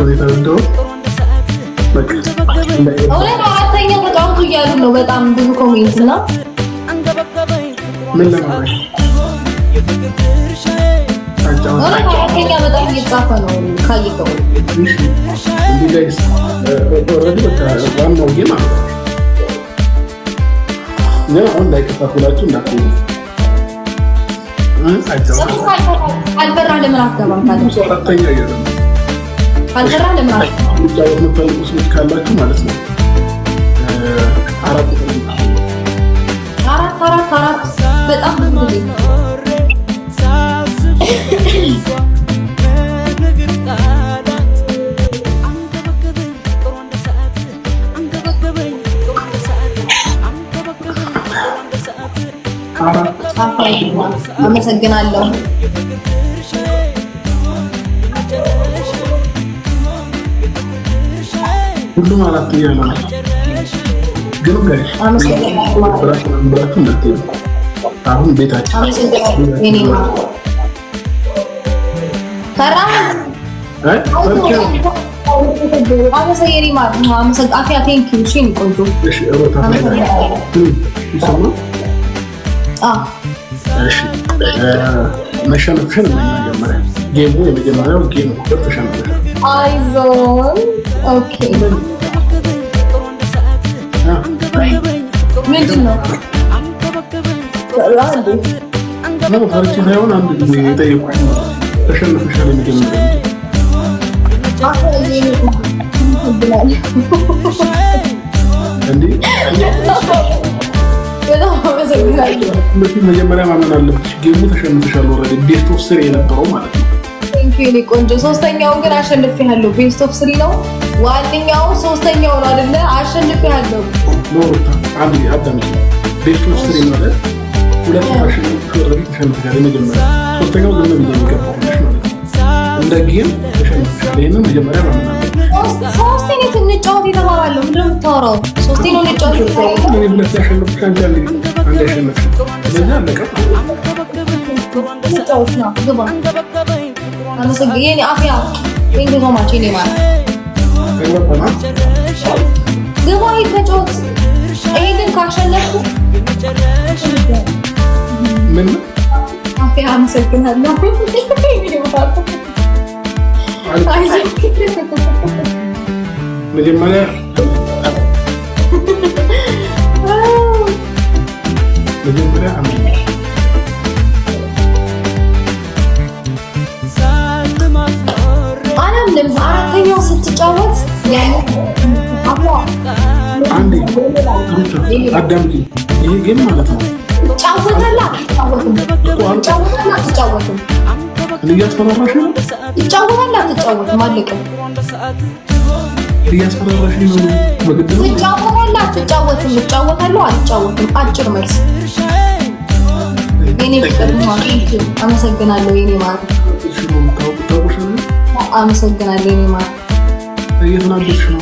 ነው የተረዳሁት። በቃ እውነት አራተኛ ተጫወቱ እያሉ ነው በጣም ብዙ comment እና ምን ለማድረግ እውነት አራተኛ በጣም እየተጻፈ ነው ካየከው። እንዲህ guys፣ already በቃ ዋናው game አለ። ግን አሁን እንዳይከፋት ብላችሁ እንዳትሉ። ካልፈራህ ለምን አትገባም? ካለ አራተኛ እያለ ነው። ካልፈራህ ለምን አትገባም? የሚጫወት የምትፈልጉ ሰዎች ካላችሁ ማለት ነው አራት አራት አራት አራት በጣም ብዙ ጊዜ። አመሰግናለሁ። ሁሉም አራት እያለ ነው። ግን guys ብላችሁ እንዳትሄዱ። አሁን ቤታችን አመሰግናለሁ። የኔ ማር ፈራህ? የኔ ማር አፊያ thank you። እሺ ቆንጆ። እሺ ሮታ ይሰማል። እሺ መሸነፍሽን መጀመሪያ game ኡ የመጀመሪያው game ቁጥር ተሸንፈሻል። አይዞን okay። ምንድን ነው? ነው ፈርቼ ሳይሆን አንድ ጊዜ የጠየቁሽ ነው። ተሸንፈሻል የመጀመሪያው። እንዴ በጣም አመሰግናለሁ። በፊት መጀመሪያ ማመን አለብሽ። Game ኡ ተሸንፈሻል። Already best of three የነበረው ማለት ነው። Thank you የኔ ቆንጆ። ሶስተኛውን ግን አሸንፌሃለሁ። Best of three ነው ዋነኛው፣ ሶስተኛው ነው አይደለ? አሸንፌሃለሁ። No ሩታ፣ አንድ አዳምጪ። Best of three ማለት ሁለት አሸንፈሽ already ተሸንፈሻል። የመጀመሪያ ሶስተኛው ዝም ብዬ የሚገባሁልሽ ማለት ነው። እንደ game ተሸንፈሻል። ይህንን መጀመሪያ ማመን አለብሽ። ሶስቴ ነው እንጫወት የተባባለው። ምንድን ነው የምታወራው? ሶስቴ ነው እንጫወት የተባባለው። እኔ ሁለት ያሸነፍሽ፣ አንቺ አንድ አንድ ያሸነፍሽ። ስለዚህ አለቀ። እንጫወት ነው ግባ። አመሰግናለሁ የኔ አፍያ፣ thank you so much የኔ ማለት። ተግባባና ግባ፣ ሂድ ተጫወት። ይሄንን ካሸነፍኩ ምን? አፍያ አመሰግናለሁ። አይዞህ። መጀመሪያ መጀመሪያ አምኝ። አላምንም። አራተኛው ስትጫወት አንዴ ሩታ አዳምጪ። ይሄ game ማለት ነው ትጫወታለህ አትጫወትም? ትጫወታለህ አትጫወትም? እኔ እያስፈራራሽ ነው። ትጫወታለህ አትጫወትም? አለቀ። እያስፈራራሽ ነው። በግድ ነው። ትጫወታለህ አትጫወትም? እጫወታለሁ አልጫወትም? አጭር መልስ። የኔ ፍቅር አመሰግናለሁ። የኔ ማር አመሰግናለሁ። የኔ ማር። እየተናደድሽ ነው።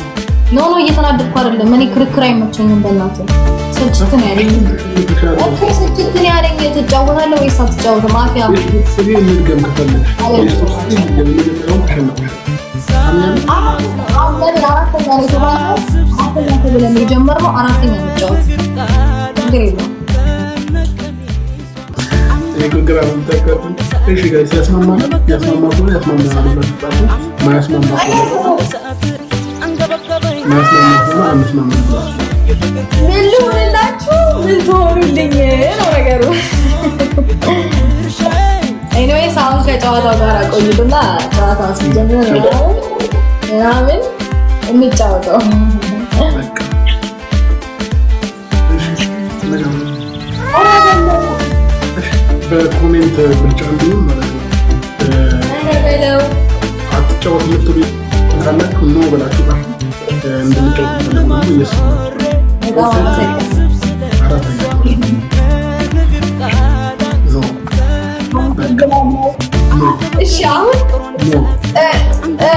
No, እየተናደድኩ አይደለም። እኔ ክርክር አይመቸኝም። በእናትህ ስልችት ነው ያለኝ። Okay ስልችት ነው ያለኝ። ትጫወታለህ ወይስ አትጫወትም? ማፊያ three እንድገም ከፈለግሽ best of three እንድገም። የመጀመሪያውን ተሸንፈሻል። አሁን ለምን አራተኛ ነው የተባለው? አራተኛ ተብለን የጀመርነው አራተኛ እንጫወት፣ ችግር የለውም። ግራ የምታጋቡን። እሺ guys፣ ያስማማል። ያስማማ ከሆነ ያስማማናል ብላችሁ ጻፉ። ማያስማማ ከሆነ ማያስማማ ከሆነ አንስማማም ብላችሁ ምን ልሁንላችሁ? ምን ትሆኑልኝ ነው ነገሩ። Anyways አሁን ከጨዋታው ጋር ቆይቱና ጨዋታው ሲጀምር ምናምን እንጫወተው። በቃ እሺ፣ መጀመሪያ እሺ፣ በ comment ብልጫ እንዲሆን ማለት ነው በለው። አትጫወት የምትሉ ካላችሁ no ብላችሁ ጻፉ። እንድንጫወት ፈልጉ ደግሞ yes። በጣም አመሰግናለሁ። አራተኛ no በቃ no። እሺ አሁን No። እ እ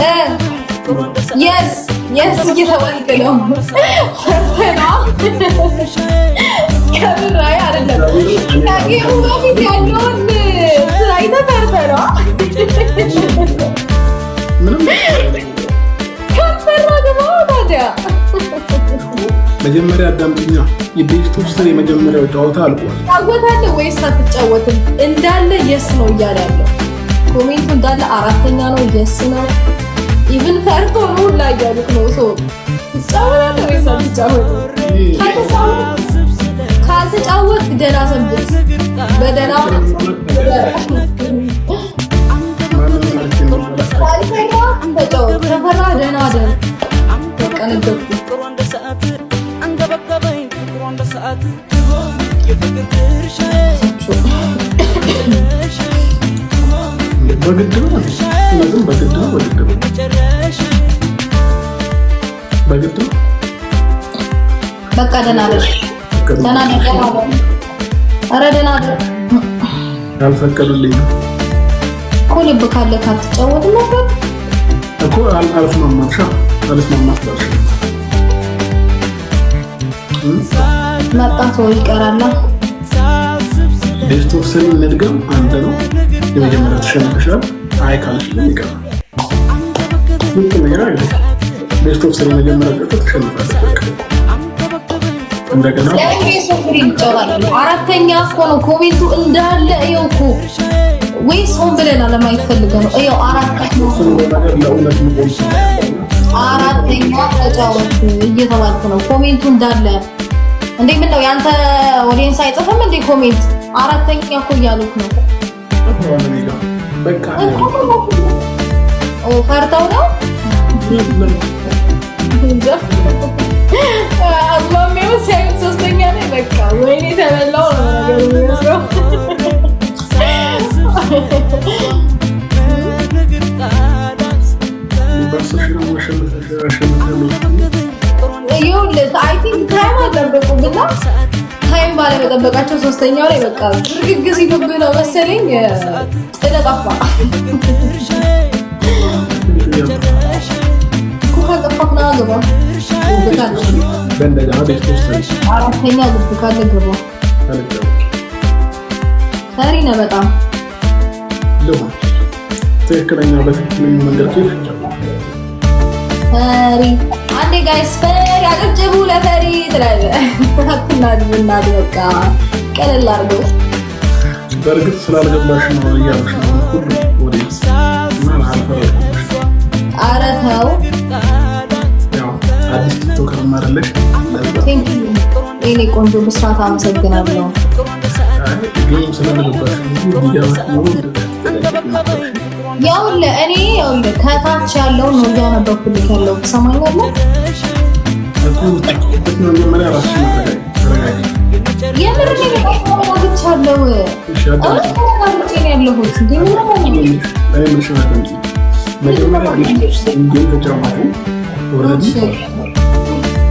እ yes እየተባልክ ነው። ፈተና ከምራይ አይደለም። ከ game ኡ በፊት ያለውን እንትን አይተህ ፈርተህ ነው። መጀመሪያ አዳምጪኛ። የ best of three የመጀመሪያው ጨዋታ አልቋል። ትጫወታለህ ወይስ አትጫወትም? እንዳለ yes ነው እያለ ያለው comment ኡ እንዳለ አራተኛ ነው፣ yes ነው። Even ፈርቶ ነው ሁላ እያሉት ነው። So ትጫወታለህ ወይስ አትጫወትም? ካልተጫወትክ ደህና ሰንብት። በደህና ማንም ፈርቼ ነው። ካልፈራ ተጫወት፣ ከፈራ ደህና ደር። በቃ ነገርኩህ። አንገበገበኝ ፍቅሯ እንደ ሰዓት የፍቅር ድርሻዬ። በግድ ነው፣ እውነትም በግድ ነው፣ በግድ ነው፣ በግድ ነው። በቃ ደህና ደር፣ ደህና ደር፣ ደህና ደር። ኧረ ደህና ደር። አልፈቀዱልኝም። እኮ ልብ ካለ ካትጫወትም ነበር። እኮ። አልስማማም፣ አልስማማም ስላልሽ መጣ ሰው ይቀራላ። Best of three እንድገም። አንተ ነው የመጀመሪያ፣ ተሸንፈሻል። አይ ካልሽ ግን ይቀራል። ሁለተኛ best of three መጀመሪያ ቀጥታ ተሸንፋለች። በቃ እንደገና ለምን best of three ይጫወታል? አራተኛ እኮ ነው comment ኡ እንዳለ። እየው እኮ፣ ወይስ ሆን ብለን አለማየት ፈልገህ ነው? እየው፣ አራተኛ። እሱን ነገር ለእውነት መቆም አራተኛ ተጫወት እየተባልክ ነው። Comment ኡ እንዳለ እንዴ፣ ምን ነው ያንተ audience አይጽፍም እንዴ comment? አራተኛ እኮ እያሉት ነው። በቃ ኦ፣ ፈርተው ነው፣ እንጃ። አዝማሚያው ሲያዩት ሶስተኛ ላይ በቃ ወይኔ ተበላው ነው ነገሩ የሚመስለው። በአስር ሺህ ነው አሸንፍ። ይኸውልህ፣ I think time አልጠበቁም እና time ባለመጠበቃቸው ሶስተኛው ላይ በቃ ብርግግ ሲሉብህ ነው መሰለኝ ጥለህ ጠፋ እኮ። ካልጠፋክ ና ግባ። ልብ ካለ በእንደገና best of three አራተኛ ልብ ካለ ግባ። አልጫወትም። ፈሪ ነህ በጣም። ልሁን ትክክለኛ በትክክለኛ መንገድ ከሄድሽ ይቻላል። ፈሪ። አንዴ guys ፈሪ አጨብጭቡ ለፈሪ ትላለህ። አትናድ ብናድ፣ በቃ ቀለል አድርገው። በእርግጥ ስላልገባሽ ነው እያሉሽ ነው ሁሉ audience እና አልፈረድኩብሽ። ኧረ ተው። ያው አዲስ TikToker አይደለሽ፣ ለዛ። Thank you የኔ ቆንጆ ብስራት፣ አመሰግናለሁ። አይ game ስለገባሽ እንጂ ቢገባሽ ኖሮ እንደዚህ አትጨነቂም ነበር። ያውልህ፣ እኔ ያውልህ ከታች ያለውን ነው እያነበብኩልህ ያለው፣ ትሰማኛለህ? እኮ መጀመሪያ ራስሽን አረጋጊ፣ ተረጋጊ። የምር እኔ በጣም ተረጋግቻለሁ። እሺ አዳምጪ። ተረጋግቼ ነው ያለሁት። እንዴ፣ ምን ነው? እኔ የምልሽን አዳምጪ። መጀመሪያ best game ተጫዋቱ already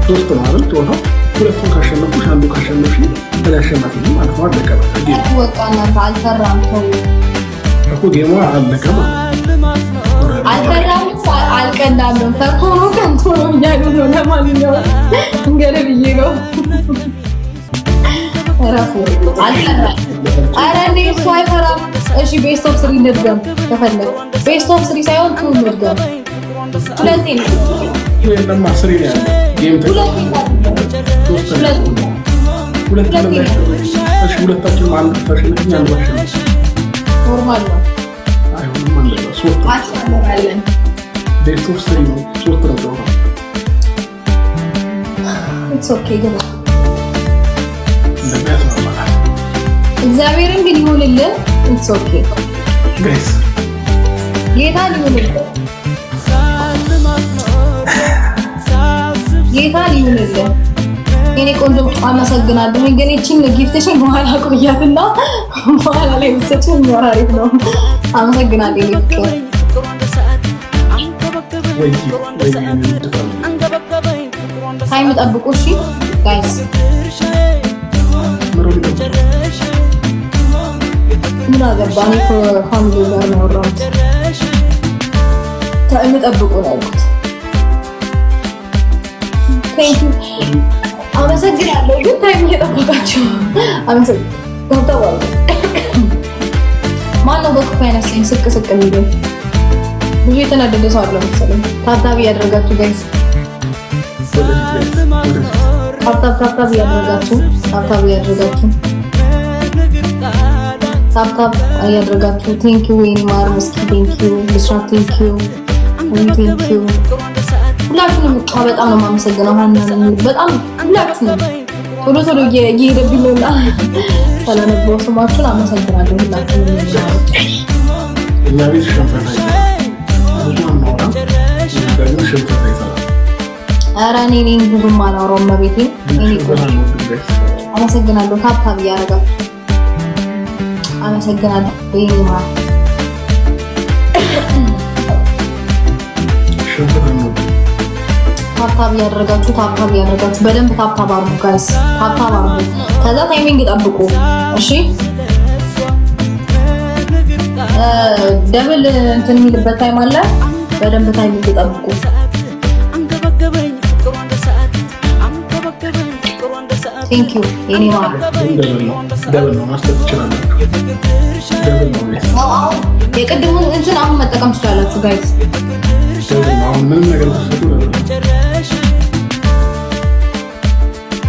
ሶስት ነው አይደል ጨዋታው? ሁለቱን ካሸነፍኩሽ፣ አንዱ ካሸነፍሽ እኔ አሸናፊ ነኝ ማለት ነው። አለቀ በቃ game። በቃ እናንተ አልፈራም፣ ተው። እኮ game ኡ አለቀ ማለት ነው። Already አልፈራም፣ አልቀናም። ፈርቶ ነው ቀንቶ ነው እያሉ ነው። ለማንኛውም እንገረ ብዬ ነው። እረፉ። አልፈራም። ኧረ እንዴ፣ እሱ አይፈራም። እሺ best of three እንድገም ከፈለግ። Best of three ሳይሆን two እንድገም። ሁለቴ ነው። የለም፣ three ነው ያለው game ሁለቴ። ሶስት ነው። ሁለቴ። ሁለት ነው። እሺ ሁለታችንም አንድ ታሸንፍኝ፣ አንዱ አሸንፍ። Normal ነው። አይሆንም። አንድ ነው፣ ሶስት ነው። አሸንፋለን። Best of three ነው፣ ሶስት ነው ጨዋታው። It's okay፣ ግባ። እንደዚያ ያስማማናል። እግዚአብሔርን ግን ይሁንልህ። It's okay. Guys. ጌታ ይሁንልህ። ጌታ ይሁንልህ። የኔ ቆንጆ አመሰግናለሁ። ግን ይቺን gift ሽን በኋላ ቆያትና በኋላ ላይ ብትሰጪኝ አሪፍ ነው። አመሰግናለሁ የኔ ፍቅር። ወይ ወይ ውድ family። Time ጠብቁ እሺ guys። ምሮ ሊጠብቁ ምን አገባ? እኔ ከ family ጋር ነው ያወራሁት። Time ጠብቁ ነው ያልኩት። Thank you፣ አመሰግናለሁ። ግን time እየጠበቃችሁ አመሰግናለሁ። ማነው በክፉ ያነሳኝ? ስቅ ስቅ የሚለው ብዙ የተናደደ ሰው አለ መሰለኝ። Tap tap እያደረጋችሁ guys። ወደፊት guys፣ ወደፊት። Tap tap tap tap እያደረጋችሁ፣ tap tap እያደረጋችሁ፣ tap tap እያደረጋችሁ። Thank you ወይን ማር ምስኪ፣ thank you ብስራት፣ thank you ወይ፣ thank you ሁላችሁንም። በጣም ነው የማመሰግነው። ሀና በጣም ሁላችሁንም፣ ቶሎ ቶሎ እየሄደብኝ ነውና ሳላነበው ስማችሁን አመሰግናለሁ ሁላችሁንም። እኛ ቤት ሽንፈት አይሰራም። ብዙ አናወራም፣ ደግሞ ሽንፈት አይሰራም። ኧረ እኔ ነኝ ብዙም አላወራውም። መቤቴ እኔ አመሰግናለሁ። Tap tap እያደረጋችሁ አመሰግናለሁ። ወይኔ ማር። ሽንፈት አንወድም። Tap tap እያደረጋችሁ፣ tap tap እያደረጋችሁ፣ በደንብ tap tap አድርጉ guys፣ tap tap አድርጉ። ከዛ timing ጠብቁ እሺ። Double እንትን የሚልበት time አለ። በደንብ timing ጠብቁ። Thank you የኔ ማር። Double ነው ማስጠት ትችላላችሁ። Double ነው guys። የቅድሙን እንትን አሁን መጠቀም ትችላላችሁ guys። Double ነው። አሁን ምንም ነገር ብትሰጡ double ነው።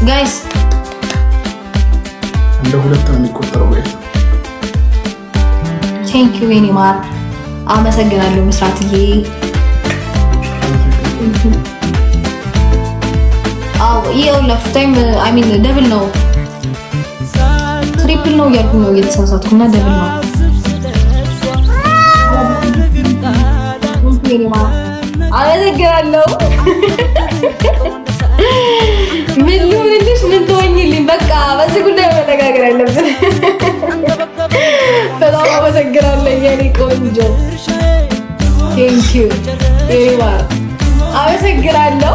Guys። እንደ ሁለት ነው የሚቆጠረው guys። Thank you የኔ ማር፣ አመሰግናለሁ ምስራትዬ። አዎ ይኸውላችሁ time፣ I mean double ነው፣ triple ነው እያልኩ ነው እየተሳሳትኩ እና double ነው። አመሰግናለሁ። ምን ልሁንልሽ? ምን ትሆኝልኝ? በቃ በዚህ ጉዳይ መነጋገር ያለብን። በጣም አመሰግናለሁ የኔ ቆንጆ። Thank you የኔ ማር፣ አመሰግናለሁ።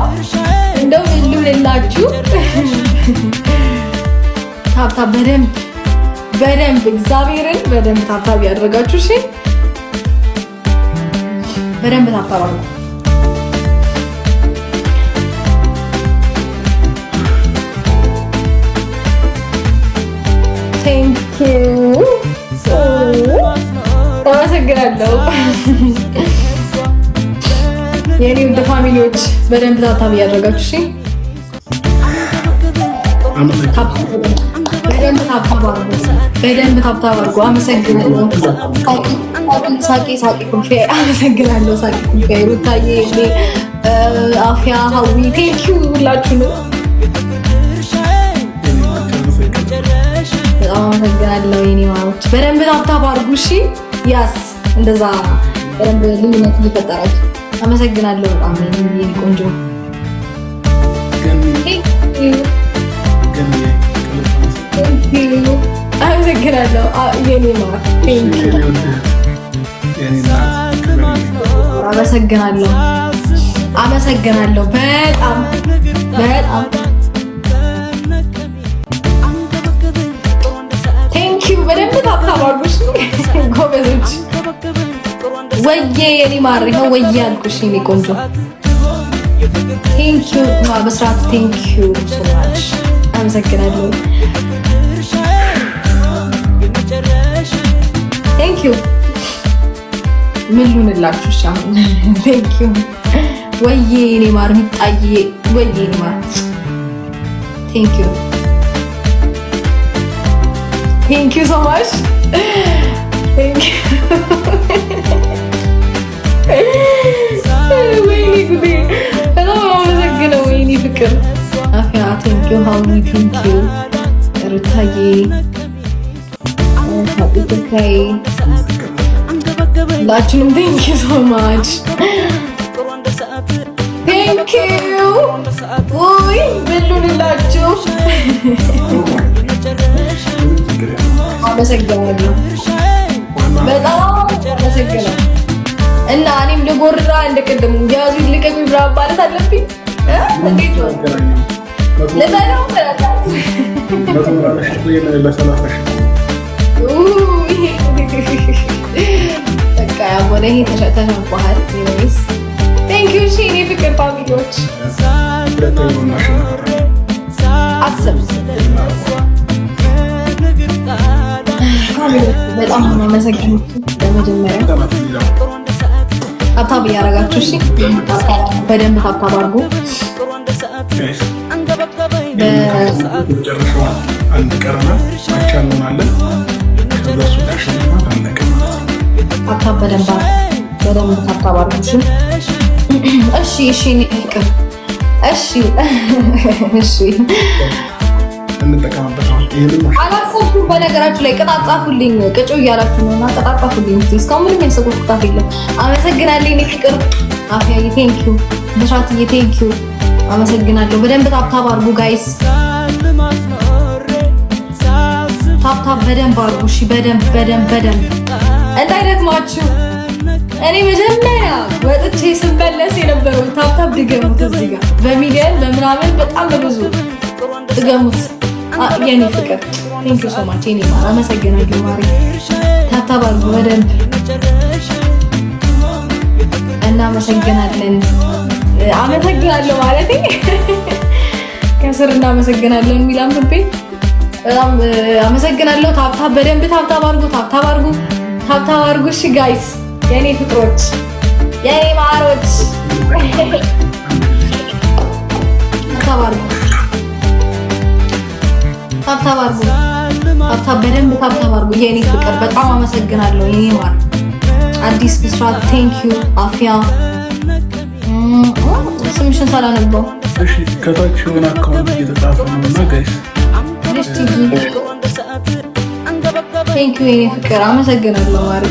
እንደው ምን ልሁንላችሁ? Tap tap በደንብ በደንብ፣ እግዚአብሔርን በደንብ tap tap ያደረጋችሁ እሺ፣ በደንብ tap tap አድርጉ። Thank you፣ አመሰግናለሁ። የኔ ውድ family ዎች በደንብ tap tap እያደረጋችሁ እሺ። በደንብ tap tap አድርጉ። በደንብ tap tap አድርጉ። አመሰግናለሁ። ሳቂ ሳቂ ኩልፌ አመሰግናለሁ። ሳቂ ኩልፌ፣ ሩታዬ፣ አፍያ፣ ሀዊ፣ thank you ሁላችሁንም በጣም አመሰግናለሁ። የኔ ማሮች በደንብ tap tap አድርጉ እሺ። Yes፣ እንደዛ በደንብ ልዩነት እየፈጠራችሁ አመሰግናለሁ በጣም የኔ ቆንጆ። Thank you፣ አመሰግናለሁ የኔ ማር፣ አመሰግናለሁ፣ አመሰግናለሁ በጣም በጣም። Thank you። በደንብ tap tap አድርጉ ጎበዞች። ወዬ የኔ ማር፣ ይኸው ወዬ አልኩሽ የኔ ቆንጆ። Thank you በስርዓት፣ thank you so much፣ አመሰግናለሁ። Thank you። ምን ልሁንላችሁ? እሺ አሁን thank you። ወዬ የኔ ማር ሚጣዬ፣ ወዬ የኔ ማር፣ thank you, thank you so much, thank you። ወይኔ ጉዴ፣ በጣም አመሰግነው። ወይኔ ፍቅር አፊያ፣ thank you ሀዊ፣ thank you ሩታዬ፣ ሳቂ፣ ሁላችሁንም thank you so much, thank you። ውይ ብሉንላችሁ፣ አመሰግናለሁ። በጣም አመሰግናለሁ። እና እኔም ልጎርራ እንደ ቅድሙ ያዙ ልቀቁኝ ብራ ማለት አለብኝ። እንዴት ነው ልበለው? ለሰላሳ ሺህ። በቃ ያሆነ ይሄ ተሸንፏል። Anyways thank you። እሺ እኔ ፍቅር family ዎች። ሁለተኛውን እናሸንፋለን። አክሰፕት family ዎች፣ በጣም ነው የማመሰግነው። በመጀመሪያ tap tap እያደረጋችሁ እሺ፣ በደንብ tap tap አድርጉ። Guys. መጨረሻዋ አንድ ቀረናል፣ አቻ እንሆናለን። ከዛ እሱ ካሸነፋት አለቀ ማለት ነው። Tap tap በደንብ በደንብ tap tap አድርጉ። እሺ እሺ፣ እኔ ፍቅር እሺ እሺ፣ እንጠቀምበት። አሁን ይህንን አላሰብኩም። በነገራችሁ ላይ ቅጣት ጻፉልኝ፣ ቅጩ እያላችሁ ነው እና ቅጣት ጻፉልኝ። እስካሁን ምንም ያሰብኩት ቅጣት የለም። አመሰግናለሁ የኔ ፍቅር አፍያዬ፣ thank you ብስራትዬ፣ thank you አመሰግናለሁ። በደንብ tap tap አድርጉ guys፣ tap tap በደንብ አድርጉ። እሺ በደንብ በደንብ በደንብ እንዳይደክማችሁ። እኔ መጀመሪያ ወጥቼ ስመለስ የነበረው tap tap ድገሙት። እዚህ ጋር በሚሊዮን በምናምን በጣም በብዙ ድገሙት። የኔ ፍቅር thank you so much የኔ ማር አመሰግናለሁ። ማሪ tap tap አድርጉ በደንብ እናመሰግናለን። አመሰግናለሁ ማለት ከስር እናመሰግናለን የሚል አንብቤ በጣም አመሰግናለሁ። Tap tap በደንብ tap tap አድርጉ፣ tap tap አድርጉ፣ tap tap አድርጉ። እሺ guys፣ የኔ ፍቅሮች፣ የኔ ማሮች tap tap አድርጉ፣ tap tap አድርጉ፣ tap tap በደንብ tap tap አድርጉ። የኔ ፍቅር በጣም አመሰግናለሁ። የኔ ማር አዲስ ብስራት thank you። አፊያ ስምሽን ሳላነበው እሺ፣ ከታች የሆነ account እየተጻፈ ነው እና guys Thank you የኔ ፍቅር አመሰግናለሁ። ማሪ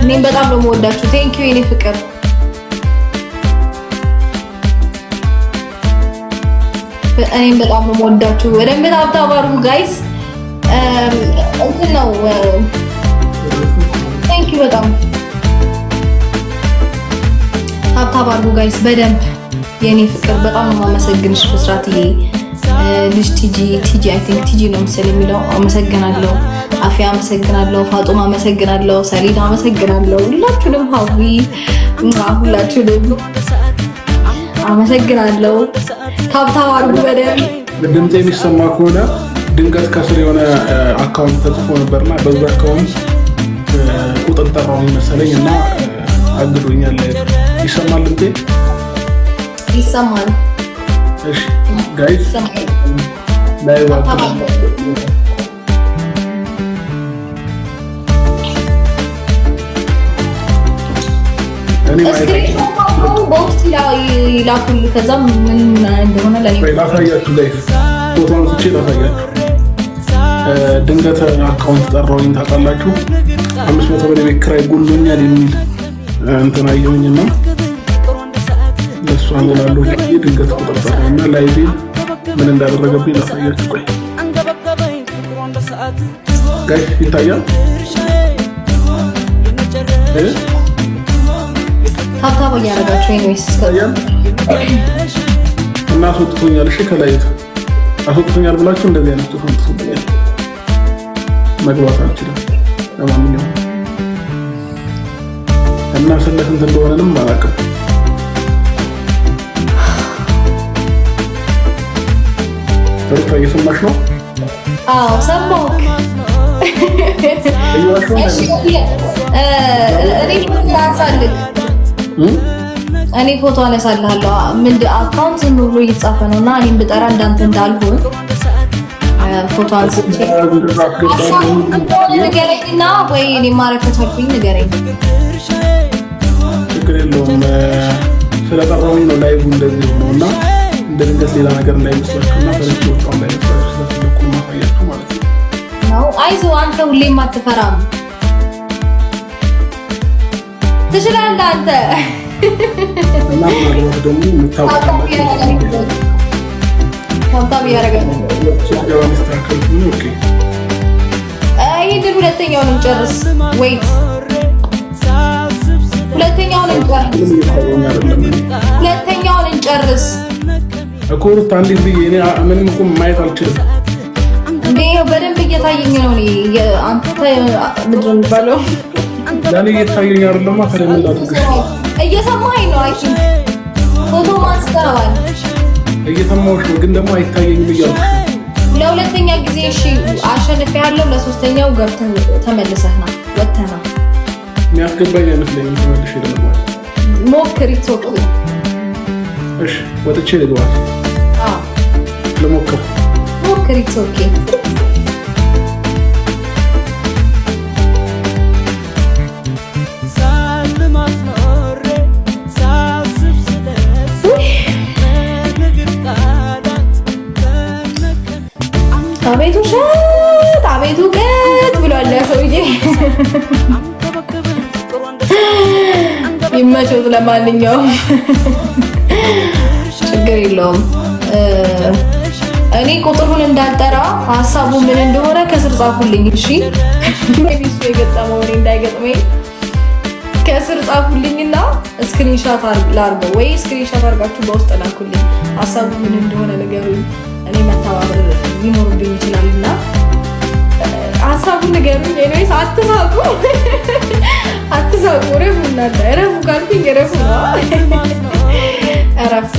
እኔም በጣም ነው የምወዳችሁ። Thank you የኔ ፍቅር። እኔም በጣም ነው የምወዳችሁ። በደንብ tap tap አድርጉ guys። እንትን ነው thank you በጣም tap tap አድርጉ guys በደንብ የኔ ፍቅር በጣም ነው የማመሰግንሽ ብስራትዬ። ልጅ ቲጂ ቲጂ I think ቲጂ ነው መሰለኝ የሚለው አመሰግናለሁ። አፊያ አመሰግናለሁ። ፋጡማ አመሰግናለሁ። ሰሊና አመሰግናለሁ። ሁላችሁንም ሀዊ ሁላችሁንም አመሰግናለሁ። Tap tap አድርጉ በደንብ። ድምፅ የሚሰማ ከሆነ ድንገት ከስር የሆነ account ተጽፎ ነበርና በዛ account ቁጥር ጠራሁኝ መሰለኝ እና አግዶኛል። ይሰማል ድምጤ? ይሰማል። እሺ guys live በውስጥ ይላኩል። ከዛ ምን እንደሆነ ለኔ ላሳያችሁ guys፣ ፎቶ አንስቼ ላሳያችሁ። ድንገት account ጠራሁኝ ታውቃላችሁ። 500 ብር የቤት ኪራይ ጎሎኛል የሚል እንትን አየሁኝና ለእሷ እሞላለሁ ብዬ ድንገት ቁጥር ጠራሁና live ኤን ምን እንዳደረገብኝ ላሳያችሁ። ቆይ guys ይታያል። Tap tap እያደረጋችሁ anyways ይታያል እና አስወጥቶኛል። እሺ ከላይ አስወጥቶኛል ብላችሁ እንደዚህ አይነት ጽሑፍ አምጥቶብኛል። መግባት አልችልም። ለማንኛውም እና ስለ ስንት እንደሆነንም አላውቅም። ሩታ እየሰማሽ ነው? አዎ ሰማሁህ። እኔ ፎቶ አነሳልሃለሁ። ምንድን account ዝም ብሎ እየተጻፈ ነው እና እኔም ብጠራ እንዳንተ እንዳልሆን ፎቶ አንስቼ ንገረኝና ወይ እኔ ማድረግ ከቻልኩኝ ንገረኝ። ችግር የለውም። ስለጠራሁኝ ነው live እንደዚህ ሆነው እና እንደ ድንገት ሌላ ነገር እንዳይመስላችሁ እና ፈረንጅ ወጣው እንዳይመስላችሁ ስለፈለኩ ማሳያችሁ ማለት ነው። አይዞህ አንተ ሁሌም አትፈራም፣ ትችላለህ አንተ። እና ምናልባት ደግሞ የምታውቁት Tap tap እያደረገ ነው። ይህንን ሁለተኛውንም ጨርስ። Wait ሁለተኛውን እንጨርስ። ሁለተኛውን እንጨርስ እኮ ሩታ፣ እንዴት ብዬ እኔ ምንም እኮ ማየት አልችልም። እንዴ በደንብ እየታየኝ ነው። እኔ አንተ ምንድን ነው የሚባለው? ለእኔ እየታየኝ አይደለማ። ታዲያ ምን ላድርግሽ? እየሰማኸኝ ነው? አይ ፎቶ ማንስተዋል እየሰማሁሽ ነው፣ ግን ደግሞ አይታየኝም እያልኩሽ ነው። ለሁለተኛ ጊዜ እሺ አሸንፌሃለሁ። ለሶስተኛው ገብተህ ተመልሰህ ና ወጥተህ ና። የሚያስገባኝ አይመስለኝም። ተመልሼ ለመግባት ሞክር። It's okay። እሺ፣ ወጥቼ ልግባ። ልሞክር። ሞክር። It's okay። ሳልማት ኖሬ ሳስብ ስለሷ በንግር ቃላት በመቀ አቤቱ ውሸት፣ አቤቱ እውቀት ብሏል ያ ሰውዬ። አንገበገበኝ ፍቅሯ እንደ ይመቸው። ለማንኛውም ችግር የለውም። እኔ ቁጥሩን እንዳልጠራ ሀሳቡ ምን እንደሆነ ከስር ጻፉልኝ። እሺ፣ maybe እሱ የገጠመው እኔ እንዳይገጥመኝ ከስር ጻፉልኝና screenshot ላርገው ወይ screenshot አርጋችሁ በውስጥ ላኩልኝ። ሀሳቡ ምን እንደሆነ ንገሩኝ። እኔ መተባበር ሊኖርብኝ ይችላል እና ሀሳቡን ንገሩኝ። Anyways አትሳቁ፣ አትሳቁ። እረፉ እናንተ፣ እረፉ ካልኩኝ እረፉ ነው። እረፉ፣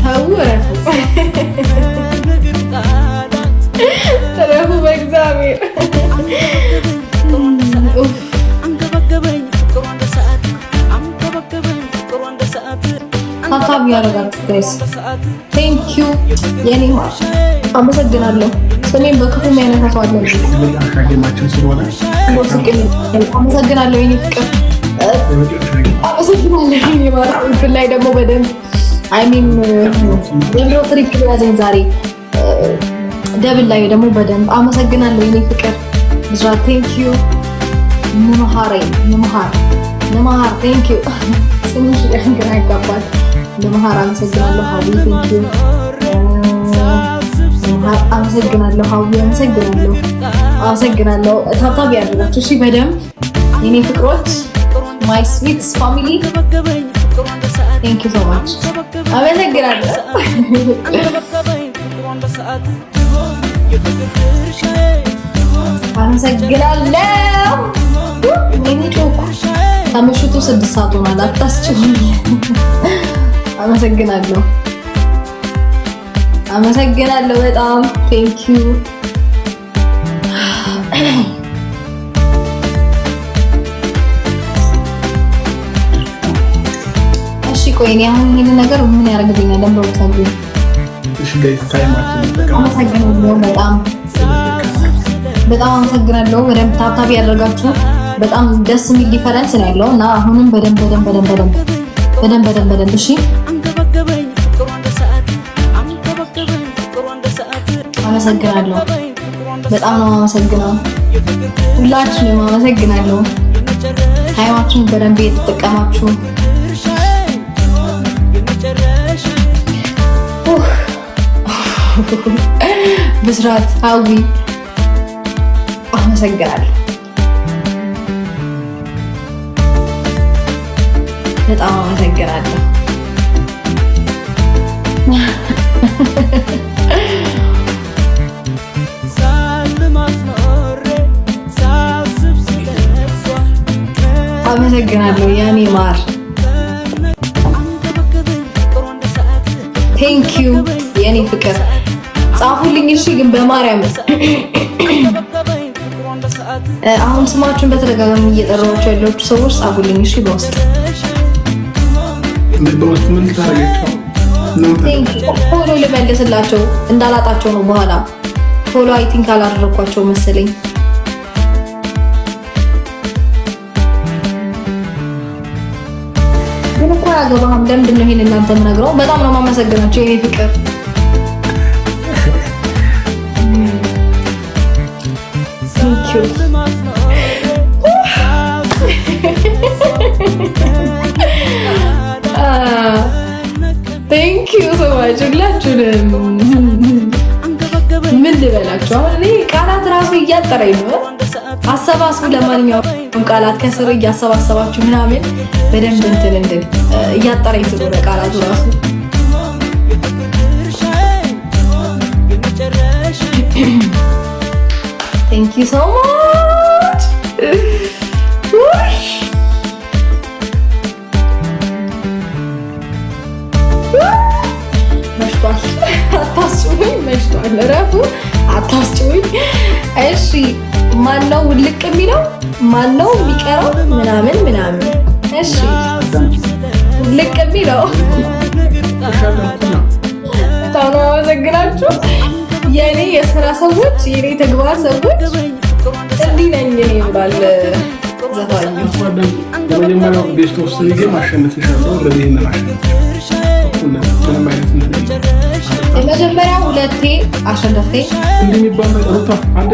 ተው፣ እረፉ፣ በንግር ቃላት እረፉ በእግዚአብሔር። ኡፍ። አንገበገበኝ ፍቅሯ እንደ ሰዓት፣ አንገበገበኝ ፍቅሯ እንደ ሰዓት። Tap tap ያደረጋችሁ guys እንደ ሰዓት። Thank you የኔ ማር፣ አመሰግናለሁ። ስሜን በክፉ የሚያነሳ ሰው አለ። የመጨረሻ game ኣችን ስለሆነ አመሰግናለሁ የኔ ፍቅር፣ የመጨረሻ game። አመሰግናለሁ የኔ ማር። እንትን ላይ ደግሞ በደንብ፣ I mean የምሮ triple ያዘኝ ዛሬ፣ double ላይ ደግሞ በደንብ አመሰግናለሁ የኔ ፍቅር ብስራት፣ thank you። ንምሃሬ፣ ንምሃር፣ ንምሃር፣ thank you። ስምሽ ግራ ያጋባል። ንምሃር አመሰግናለሁ። ሀዊ thank you። ንምሃር አመሰግናለሁ። ሀዊ አመሰግናለሁ፣ አመሰግናለሁ። Tap tap ያደርጋችሁ እሺ በደንብ የኔ ፍቅሮች፣ my sweet family፣ አንገበገበኝ ፍቅሯ እንደ ሰዓት። Thank you so much፣ አመሰግናለሁ። አንገበገበኝ ፍቅሯ እንደ ሰዓት፣ የፍቅር ድርሻዬ። አመሰግናለሁ። ወይኔ ጮኩ። ከምሽቱ 6 ሰዓት ሆኗል። አታስጭሁኝ። አመሰግናለሁ፣ አመሰግናለሁ በጣም thank you። እሺ ቆይ እኔ አሁን ይሄንን ነገር ምን ያደርግልኛል? ለምን ብታግኝ? እሺ guys፣ time ኣችን እንጠቀም። አመሰግናለሁ፣ በጣም በጣም አመሰግናለሁ። በደንብ tap tap ያደርጋችሁ በጣም ደስ የሚል difference ነው ያለው እና አሁንም በደንብ በደንብ በደንብ በደንብ በደንብ በደንብ በደንብ፣ እሺ። አንገበገበኝ ፍቅሯ እንደ ሰዓት፣ አንገበገበኝ ፍቅሯ እንደ ሰዓት። አመሰግናለሁ። በጣም ነው አመሰግነው። የፍቅር ሁላችንም አመሰግናለሁ። የመጨረሻ Time ኣችሁን በደንብ እየተጠቀማችሁ ድርሻዬ፣ የመጨረሻ። ኡፍ። ብስራት፣ ሀዊ አመሰግናለሁ። በጣም አመሰግናለሁ። ሳልማት ኖሬ ሳስብ ስለሷ አመሰግናለሁ የኔ ማር፣ አንገበገበኝ ፍቅሯ እንደ ሰዓት። Thank you የኔ ፍቅር። ጻፉልኝ እሺ። ግን በማርያም አንገበገበኝ ፍቅሯ እንደ ሰዓት። አሁን ስማችሁን በተደጋጋሚ እየጠራኋቸው ያላችሁ ሰዎች ጻፉልኝ እሺ በውስጥ። በውስጥ ምን ታደርጊያቸው ነው? Follow ልመልስላቸው እንዳላጣቸው ነው በኋላ። Follow I think አላደረኳቸው መሰለኝ። ግን እኮ አያገባህም። ለምንድን ነው ይሄን እናንተ የምነግረው? በጣም ነው የማመሰግናቸው የኔ ፍቅር። Thank you። ሳልማት ኖሬ ሳስብ Thank you so much ሁላችሁንም። አንገበገበኝ ምን ልበላችሁ አሁን፣ እኔ ቃላት ራሱ እያጠረኝ ነው። እንደ ሰዓት። አሰባስቡ። ለማንኛውም ቃላት ከስር እያሰባሰባችሁ ምናምን በደንብ እንትን እንድል፣ እያጠረኝ ስለሆነ ቃላቱ ራሱ። የፍቅር ድርሻዬ፣ የመጨረሻ። Thank you so much። ውይ፣ መሽቷል። አታስጩኝ፣ መሽቷል። እረፉ፣ አታስጩኝ። እሺ። ማነው ውልቅ የሚለው፣ ማነው የሚቀረው ምናምን ምናምን። እሺ፣ ውልቅ የሚለው በጣም ነው አመሰግናችሁ። የኔ የስራ ሰዎች፣ የኔ ተግባር ሰዎች፣ እንዲህ ነኝ እኔ ብሏል ዘፋኙ። የመጀመሪያው best of three game አሸንፍሻለሁ። Already ይሄንን አሸንፍሻለሁ። ምንም አይነት እንትን የለም። የመጀመሪያ ሁለቴ አሸነፍከኝ። እንዲህ የሚባል ነገር ሩታ አንድ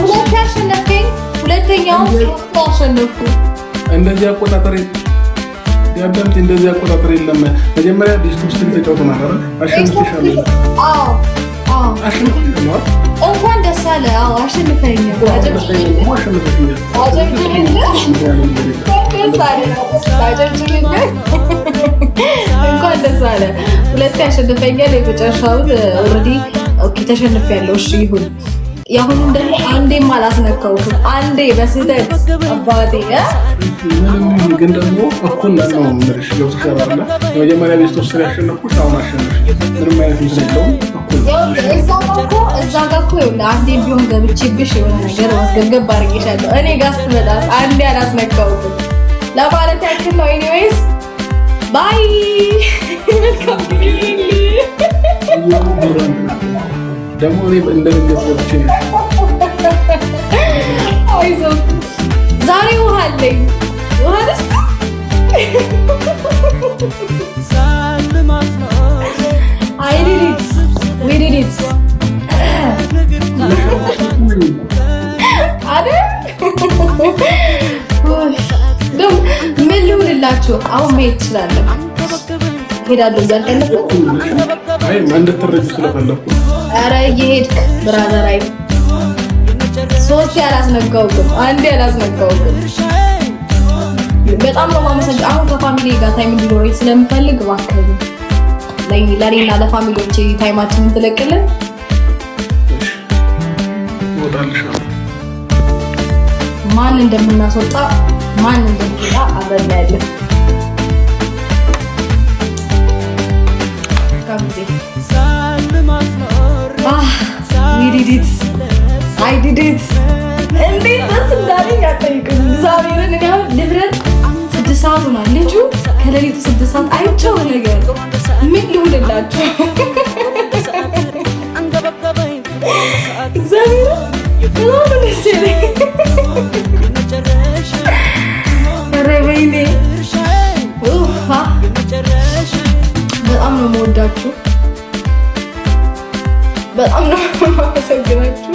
ሁለቴ አሸነፍከኝ። ሁለተኛው ሶስት አሸነፍኩ። እንደዚህ አቆጣጠር ያዳምጪ፣ እንደዚህ አቆጣጠር የለም። መጀመሪያ best of three ተጫውተናል አይደል? አሸንፍሻለሁ። አዎ። አሸንፍሻለሁ አይደል? እንኳን ደስ አለ። አዎ፣ አሸንፈኛል። ደግሞ አሸንፈሽኛል። አጨብጭብልህ። እንኳን ደስ አለ። አጨብጭብልህ። እንኳን ደስ አለ። ሁለቴ አሸንፈኛል። የመጨረሻውን already okay ተሸንፌያለሁ። እሺ ይሁን። የአሁኑን ደግሞ አንዴም አላስነካሁትም። አንዴ በስህተት አባቴ እ? ምንም ይሁን ግን ደግሞ እኩል ነን ነው የምልሽ። ገብቶሻል አይደለ? የመጀመሪያ best of three ያሸነፍኩሽ፣ አሁን አሸነፍሽ። ምንም አይነት እንትን የለውም። እኩል ይኸውልህ፣ እዛ ጋ እኮ ይኸውልህ አንዴ ቢሆን ገብቼብሽ የሆነ ነገር ማስገብገብ አድርጌሻለሁ። እኔ ጋር ስትመጣ አንዴ አላስነካሁትም ለማለት ያክል ነው። Anyways, bye፣ መልካም ጊዜ። ደግሞ እኔ እንደ ድንገት ገብቼ ነው። አይዞህ፣ ዛሬ ውሃ አለኝ። ውሃ ልስጥ? I did it, we did it አይደል? እንደው ምን ልሁንላችሁ? አሁን መሄድ ትችላለህ። ሄዳለሁ እያልክ ነበር። አይ፣ እንድትረጁ ስለፈለኩ። ኧረ እየሄድክ brother። አይ፣ ሶስቴ አላስነካሁትም፣ አንዴ አላስነካሁትም። በጣም ነው የማመሰግነው። አሁን ከ family ጋር time እንዲኖረኝ ስለምፈልግ እባክህ ለእኔና ለ family ዎቼ time ኣችንን ትለቅልን። እወጣልሻለሁ። ማን እንደምናስወጣ ማን እንደሚወጣ አብረን እናያለን። መልካም ጊዜ። We did it, I did it። እንዴት ደስ እንዳለኝ አጠይቅም። እግዚአብሔርን እኔ አሁን ልብረት 6 ሰዓት ሆኗል። ልጁ ከሌሊቱ 6 ሰዓት አይቼው ነገር ምን ልሁንላችሁ? እግዚአብሔርን በጣም ነው ደስ ያለኝ። ኧረ ወይኔ ኡፋ! በጣም ነው የምወዳችሁ። በጣም ነው የማመሰግናችሁ።